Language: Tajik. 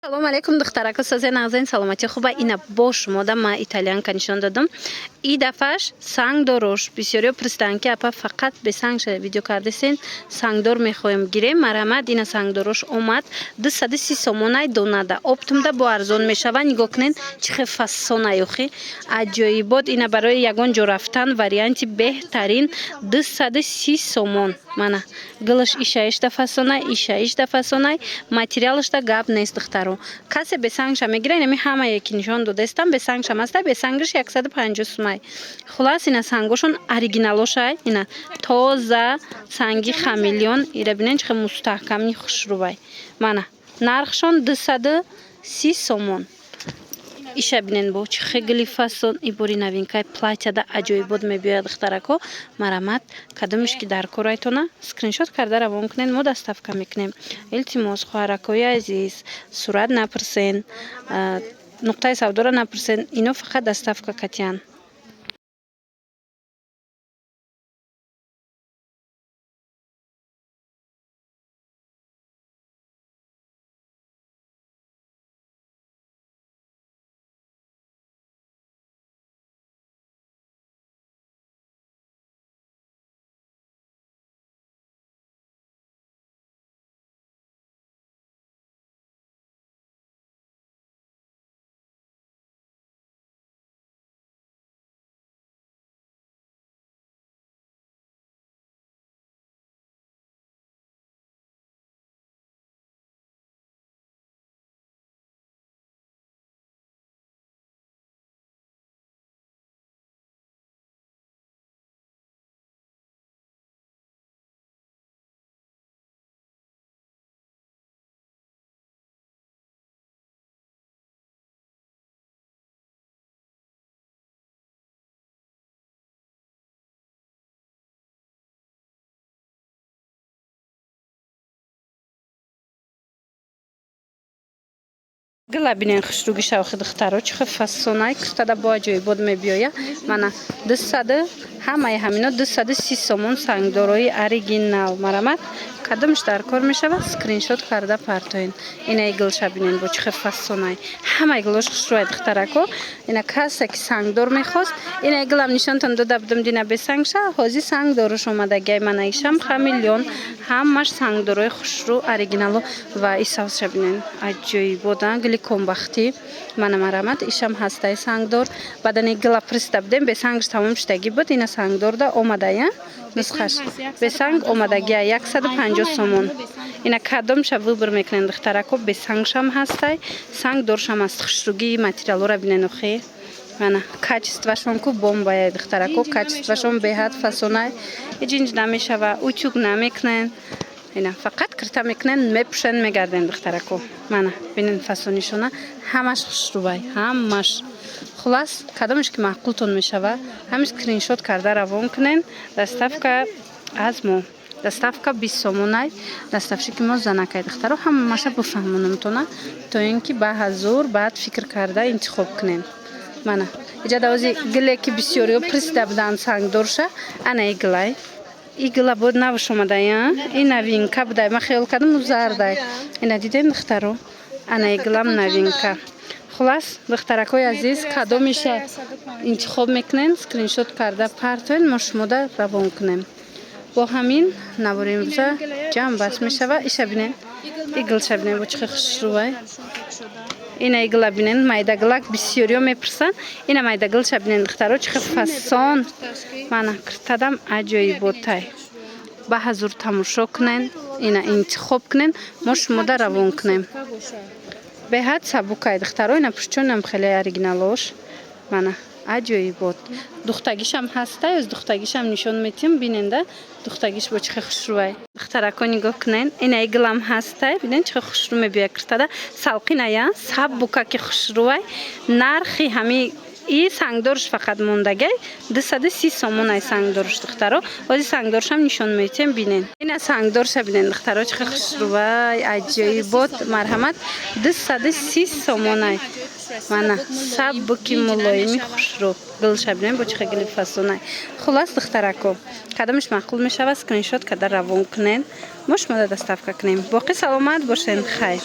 Салом алейкум, духтарако, созен, нағзен, саломатӣ хуба? Ина бо шумода ма итальянка нишон додам. И дафъаш сангдорош. Бисёриё пурсиданд, ки апа, фақат бесангша видео кардесен, сангдор мехоҳем гирем. Марҳамат, ина сангдорош омад, 230 сомонай донада. Оптом да бо арзон мешава. Нигоҳ кунен, чӣ хел фасонай, охи аҷоибот. Ина барои ягон ҷо рафтан варианти беҳтарин, 230 сомон. Мана гилаш ишаишда фасонай, ишаишда фасонай, материалашда гап нест, духтаро. Касе бесангша мегира, инами ҳамае ки нишон додастам, бесангшам аста, бесангаш 150 сумай. Хулас, ина сангошон оригиналошай, ина тоза санги хамелеон. Ира бинен, чӣ хел мустаҳками хушрӯвай. Мана нархшон 230 сомон. Иша бинен, бо чӣ хел гили фасон. И бори новинка и платья да аҷоибот мебиёяд, духтарако. Марамат, кадомиш ки дар корайтона, скриншот карда равон кунед, мо доставка мекунем. Илтимос, хоҳаракои азиз, сурат напурсен, нуқтаи савдоро напурсен, ино фақат доставка катиян. Гила бинен, хушрӯги шавхи, духтаро, чӣ хел фасонай. Куртада бо аҷоибот мебиёя. Мана дусаду, ҳамаи ҳамино 230 сомон, сангдорои оригинал. Марамат, кадомш дар кор мешавад, скриншот карда партоен. Инаи гилша бинен, бо чӣ хел фасонай. Ҳамаи гилош хушрӯай, духтарако. Ина касе ки сангдор мехост, инаи гилам нишонтон дода будам дина бесангша, ҳозир сангдорош омадагиай. Мана ишам хамелеон, ҳамаш сангдорои хушрӯ, оригиналу. Ва и савзша бинен, аҷоибот, гили комбахтӣ. Мана, марамат, ишам ҳастаи сангдор. Бадани гила пурсида будем, бесангш тамом шудагӣ буд, ина сангдорда омадая, нусхаш бесанг омадагия, 150 сомон. Ина кадомша выбор мекунем, духтарако? Бесангшам ҳастай, сангдоршам аст. Хушрӯгии материалора бинен, охи мана качество шон ку бомбая, духтарако. Качество шон беҳад фасонай, ҷинҷ намешава, утюг намекунен. Ина фақат кирта мекунен, мепӯшен, мегарден, духтарако. Мана бинен фасонишона, ҳамаш хушрӯвай, ҳамаш. Хулас, кадомеш ки маъқултон мешава, ҳамин скриншот карда равон кунен. Доставка аз мо, доставка 20 сомонай. Доставщик и мо занакай, духтаро. Ҳамаша бифаҳмонамтона, то ин ки ба ҳазур баъд фикр карда интихоб кунен. Мана иҷа давози гиле ки бисёриё пурсида буданд сангдорша, ана и гилай. И гила буд навш омадая, и новинка будай, ман хиёл кардам зардай. Ина дидем, духтаро, ана и гилам новинка. Хулас, духтаракҳои азиз, кадомиша интихоб мекунен, скриншот карда партоен, мо шумода равон кунем. Бо ҳамин навори имрӯза ҷамъ баст мешава. Иша бинен, и гилша бинен, бо чӣ хел хушрӯвай. Ина игла бинен, майдагилак бисёриё мепурсанд. Ина майдагилша бинен, духтаро, чӣ хел фасон. Мана киртадам аҷоиботай. Ба ҳазур тамошо кунен, ина интихоб кунен, мо шумода равон кунем. Беҳад сабукай, духтаро. Ина пушчонам хеле оригиналош. Мана аҷоибот, духтагишам ҳастай, оз духтагишам нишон метиҳам, биненда, духтагиш бо чӣ хел хушрӯвай. Духтарако, нигоҳ кунен, ина иглам ҳастай, бинен, чӣ хел хушрӯ мебиёяд киртада, салқиная, саббука ки хушрӯвай. Нархи ҳами и сангдорш фақат мондагай, 230 сомонай сангдорш, духтаро. Ози сангдоршам нишон метиҳем, бинен. Ина сангдорша бинен, духтаро, чӣ хел хушрӯвай, аҷоибот. Марҳамат, 230 сомонай. Мана саббуки мулоими хушрӯ. Гилша бинен, бо чӣ хел гили фасонай. Хулас, духтарако, кадомиш маъқул мешавад, скриншот карда равон кунен, мо шумода доставка кунем. Боқӣ саломат бошен, хайр.